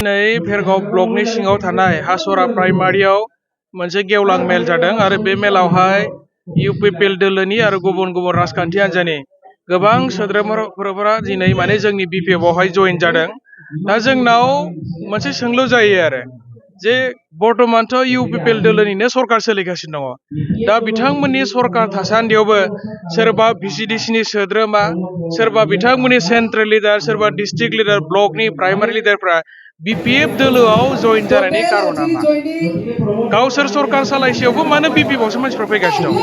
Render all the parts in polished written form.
नै भेरगाव ब्लकनि सिङाव थानाय हासरा प्राइमारियाव मोनसे गेवलां मेल जादों आरो बे मेलावहाय इउपिपिएल दोलोनि आरो गुबुन गुबुन राजखान्थि हान्जानि गोबां सोद्रोमाफोरा दिनै माने जोंनि बिपिएफआवहाय जइन जादों। दा जोंनाव मोनसे सोंलु जायो आरो जे बर्तमानथ' इउपिपिएल दोलोनिनो सरकार सोलिगासिनो दङ। दा बिथांमोननि सरकार थासान्दियावबो सोरबा भिसिडिसिनि सोद्रोमा, सोरबा बिथांमोननि सेन्ट्रेल लिडार, सोरबा डिस्ट्रिक्ट लिडार, ब्लकनि प्राइमारि लिडारफ्रा बिपिएफ दोलोआव जइन जानायनि कारना मा? गावसोर सरकार सालायसेयावबो मानो बिपिएफआवसो मानसिफ्रा फैगासिनो दं?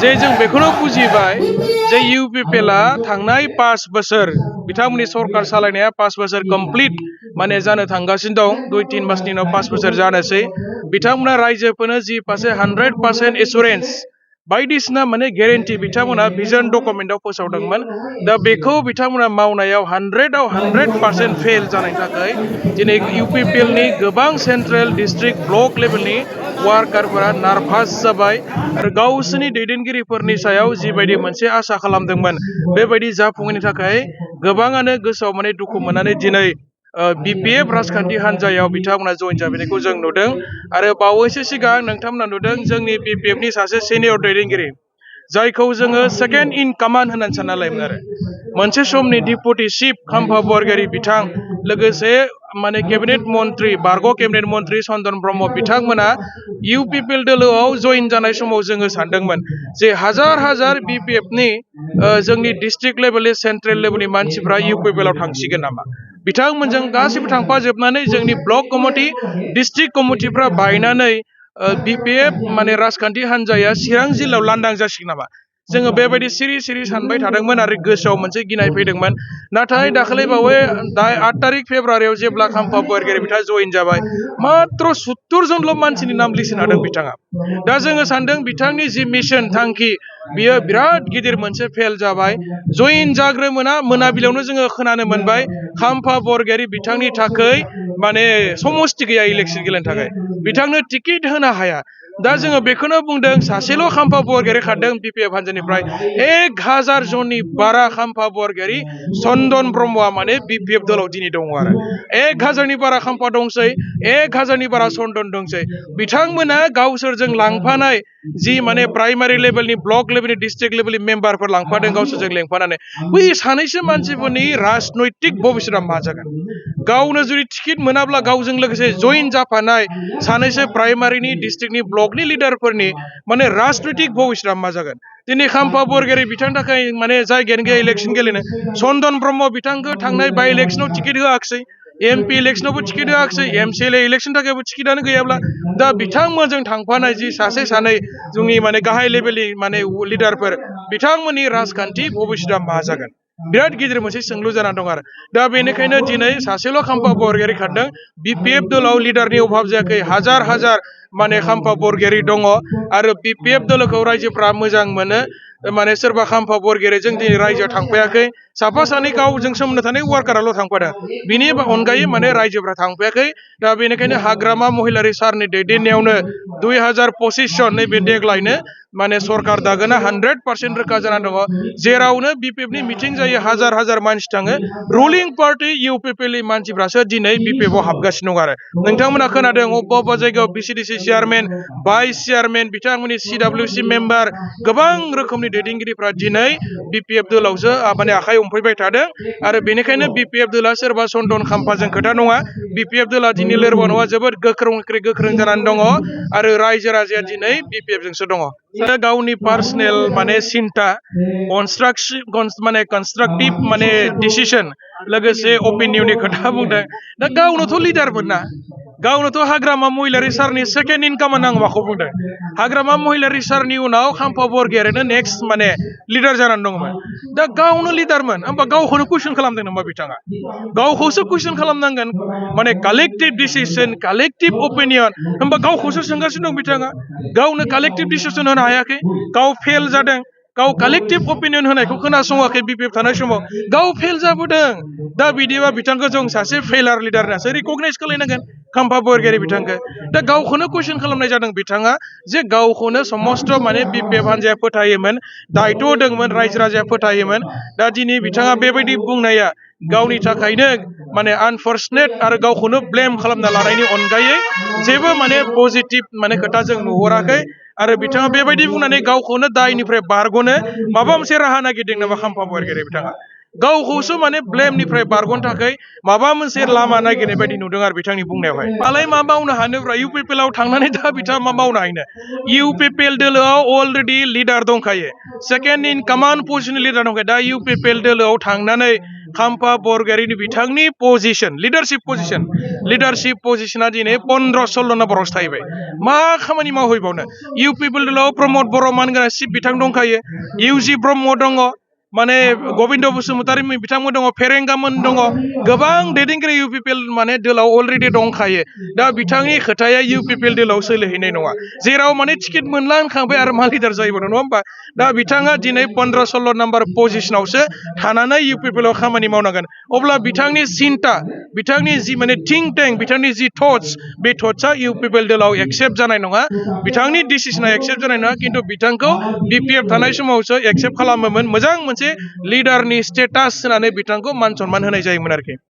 जे जों बेखौनो बुजिबाय जे इउपिपिएलआ थांनाय 5 बोसोर बिथांमोननि सरकार सालायनाया 5 बोसोर कमप्लिट माने जानो थांगासिनो दं। 2-3 मासनि उनाव 5 बोसोर जानोसै। बिथांमोना रायजोफोरनो जि फारसे 100% एसुरेन्स बायदिसिना माने गेरेन्टि बिथांमोना भिजन डकुमेन्टआव फोसावदोंमोन। दा बेखौ बिथांमोना मावनायाव 100आव 100% फेल जानायनि थाखाय दिनै इउपिपिएलनि गोबां सेन्ट्रेल, डिस्ट्रिक्ट, ब्लक लेभेलनि वार्कारफोरा नार्भास जाबाय आरो गावसोरनि दैदेनगिरिफोरनि सायाव जिबायदि मोनसे आसा खालामदोंमोन बेबायदि जाफुङैनि थाखाय गोबाङानो गोसोआव माने दुखु मोननानै दिनै बिपिएफ राजखान्थि हान्जायाव बिथांमोना जइन जाबैनायखौ जों नुदों। आरो बावैसो सिगां नोंथांमोना नुदों जोंनि बिपिएफनि सासे सिनियर दैदेनगिरि जायखौ जोङो सेकेन्ड इन कमान्ड होननानै सानना लायोमोन आरो मोनसे समनि डिपुटि चिफ खाम्फा बरगयारी बिथां, लोगोसे माने केबिनेट मन्त्रि, बारग' केबिनेट मन्त्रि चन्दन ब्रह्म बिथांमोना इउपिपिएल दोलोआव जइन जानाय समाव जोङो सानदोंमोन जे हाजार हाजार बिपिएफनि जोंनि डिस्ट्रिक्ट लेभेलनि सेन्ट्रेल लेभेलनि मानसिफ्रा इउपिपिएलआव थांसिगोन नामा? बिथांमोनजों गासिबो थांफाजोबनानै जोंनि ब्लक कमिटि, डिस्ट्रिक्ट कमिटिफ्रा बायनानै बिपिएफ माने राजखान्थि हान्जाया चिरां जिल्लायाव लांदां जासिगोन नामा? जोङो बेबायदि सिरि सिरि सानबाय थादोंमोन आरो गोसोआव मोनसे गिनाय फैदोंमोन। नाथाय दाखालि बावै 8 तारिख फेब्रुवारियाव जेब्ला खाम्फा बरगयारी बिथाङा जइन जाबाय, मात्र 70 जनल' मानसिनि नाम लिरनो हादों बिथाङा। दा जोङो सानदों बिथांनि जि मिशन थांखि बियो बिराद गिदिर मोनसे फेल जाबाय। जइन जाग्रोमोना मोनाबिलियावनो जोङो खोनानो मोनबाय खाम्फा बरगयारी बिथांनि थाखाय माने समस्ति गैया इलेक्सन गेलेनो थाखाय, बिथांनो टिकेट होनो हाया। दा जोङो बेखौनो बुंदों सासेल' खाम्फा बरगयारी खारदों बिपिएफ हान्जानिफ्राय 1000 जननि बारा खाम्फा बरगयारी चन्दन ब्रह्मआ माने बिपिएफ दलाव दिनै दङ आरो 1000नि बारा खाम्फा दंसै, 1000नि बारा चन्दन दंसै। बिथांमोना गावसोरजों लांफानाय जि माने प्राइमारि लेभेलनि, ब्लक लेभेलनि, डिस्ट्रिक्ट लेभेलनि मेम्बारफोर लांफादों गावसोरजों लेंफानानै, बै सानैसो मानसिफोरनि राजनैतिक भबिष्यतआ मा जागोन? गावनो जुदि टिकेट मोनाब्ला गावजों लोगोसे जइन जाफानाय सानैसो प्राइमारिनि, डिस्ट्रिक्टनि, ब्लकनि लिडारफोरनि माने राजनैतिक भबिष्यतआ मा जागोन? दिनै खाम्फा बरगयारी बिथांनि थाखाय माने जायगायानो गैया इलेक्सन गेलेनो। चन्दन ब्रह्म बिथांखौ थांनाय बाइ इलेक्सनाव टिकेट होआखिसै, एमपि इलेक्सनावबो टिकेट होआखिसै, एमसिएलए इलेक्सन थाखायबो टिकेटआनो गैयाब्ला दा बिथांमोनजों थांफानाय जि सासे सानै जोंनि माने गाहाय लेभेलनि माने लिडारफोर बिथांमोननि राजखान्थि भबिष्यतआ मा जागोन? बिराद गिदिर मोनसे सोंलु जाना दं आरो दा बेनिखायनो दिनै सासेल' खाम्फा बरगयारी खारदों। बिपिएफ दोलाव लिडारनि अभाब जायाखै, हाजार हाजार माने खाम्फा बरगयारी दङ आरो बिपिएफ दोलोखौ रायजोफ्रा मोजां मोनो। माने सोरबा खाम्फा बरगयारीजों दिनै रायजोआ थांफायाखै, साफा सानै गावजों सोमोन्दो थानाय वार्काराल' थांफादों, बिनि अनगायै माने रायजोफ्रा थांफायाखै। दा बेनिखायनो हाग्रामा महिलारि सारनि दैदेननायावनो 2025 सन नैबे देग्लायनो माने सरकार दागोना 100% रोखा जानानै दङ। जेरावनो बिपिएफनि मिटिं जायो हाजार हाजार मानसि थाङो, रुलिं पार्टि इउपिपिएलनि मानसिफ्रासो दिनै बिपिएफआव हाबगासिनो दं आरो नोंथांमोना खोनादों अबेबा अबेबा जायगायाव बिसिडिसि चेयारमेन, भाइस चेयारमेन, बिथांमोननि सिडब्लिउसि मेम्बार, गोबां रोखोमनि दैदेनगिरिफ्रा दिनै बिपिएफ दोलावसो माने आखाइ हमफैबाय थादों। आरो बेनिखायनो बिपिएफ दोला सोरबा चन्दन खाम्फाजों खोथा नङा, बिपिएफ दोला दिनै लोरबां नङा, जोबोद गोख्रों जानानै दङ आरो रायजो राजाया दिनै बिपिएफजोंसो दङ। गावनि पार्सनेल माने सिन्था, कनस्ट्राक्टिभ माने डिसिसन, लोगोसे अपिनियननि खोथा बुंदों। दा गावनोथ' लिडारमोन ना, गावनोथ' हाग्रामा महिलारि सारनि सेकेन्ड इन कमान्ड आं माखौ बुंदों? हाग्रामा महिलारि सारनि उनाव खाम्फा बरगयारीनो नेक्स्ट माने लिडार जानानै दंमोन। दा गावनो लिडारमोन, होमबा गावखौनो कुइसन खालामदों नामा बिथाङा? गावखौसो कुइसन खालामनांगोन। माने कालेक्टिभ डिसिसन, कालेक्टिभ अपिनियन, होमबा गावखौसो सोंगासिनो दं बिथाङा। गावनो कालेक्टिभ डिसिसन होनो हायाखै, गाव फेल जादों, गाव कालेक्टिभ अपिनियन होनायखौ खोनासङाखै BPF थानाय समाव गाव फेल जाबोदों दा बिदिबा बिथांखौ जों सासे फेलार लिडार होननासो रिकगनाइज खालायनांगोन खाम्फा बरगयारी बिथांखौ दा गावखौनो कुइसन खालामनाय जादों बिथाङा जे गावखौनो समस्त माने BPF हान्जाया फोथायोमोन दायथ' होदोंमोन रायजो राजाया फोथायोमोन दा दिनै बिथाङा बेबायदि बुंनाया गावनि थाखायनो माने आनफर्चुनेट आरो गावखौनो ब्लेम खालामना लानायनि अनगायै जेबो माने पजिटिभ माने खोथा जों नुहुराखै आरो बिथाङा बेबायदि बुंनानै गावखौनो दायनिफ्राय बारग'नो माबा मोनसे राहा नागिरदों नामा खाम्फा बरगयारी बिथाङा गावखौसो माने ब्लेमनिफ्राय बारग'नो थाखाय माबा मोनसे लामा नागिरनाय बायदि नुदों आरो बिथांनि बुंनायावहाय मालाय मा मावनो हानोब्रा UPPLआव थांनानै दा बिथाङा मा मावनो हायो UPPL दोलोआव अलरेडि लिडार दंखायो सेकेन्ड इन कमान्ड पजिशननि लिडार दंखायो दा UPPL दोलोआव थांनानै खाम्फा बरगयारीनि बिथांनि पजिशन लिडारशिप पजिशना दिनै 15-16 नाम्बारावसो थाहैबाय मा खामानि मावहैबावनो UPPL दोलोआव प्रमद बर' मानगोनां चिफ बिथां दंखायो UG ब्रह्म दङ माने गबिन्द बसुमतारी बिथांमोन दङ फेरेंगामोन दङ गोबां दैदेनगिरि UPPL माने दोलाव अलरेडि दंखायो दा बिथांनि खोथाया UPPL दोलाव सोलिहैनाय नङा जेराव माने टिकेट मोनला होनखांबाय आरो मा लिडार जायोबो नङा होमबा दा बिथाङा दिनै 15-16 नाम्बार पजिशनावसो थानानै UPPLआव खामानि मावनांगोन अब्ला बिथांनि सिन्था बिथांनि जि माने थिंक टेंक बिथांनि जि थट्स बे थट्सआ UPPL दोलाव एक्सेप्ट जानाय नङा बिथांनि डिसिसना एक्सेप्ट जानाय नङा खिन्थु बिथांखौ BPF थानाय समावसो एक्सेप्ट खालामोमोन मोजां मोनसे लिडारनि स्टेटास होनानै बिथांखौ मान सनमान होनाय जायोमोन आरोखि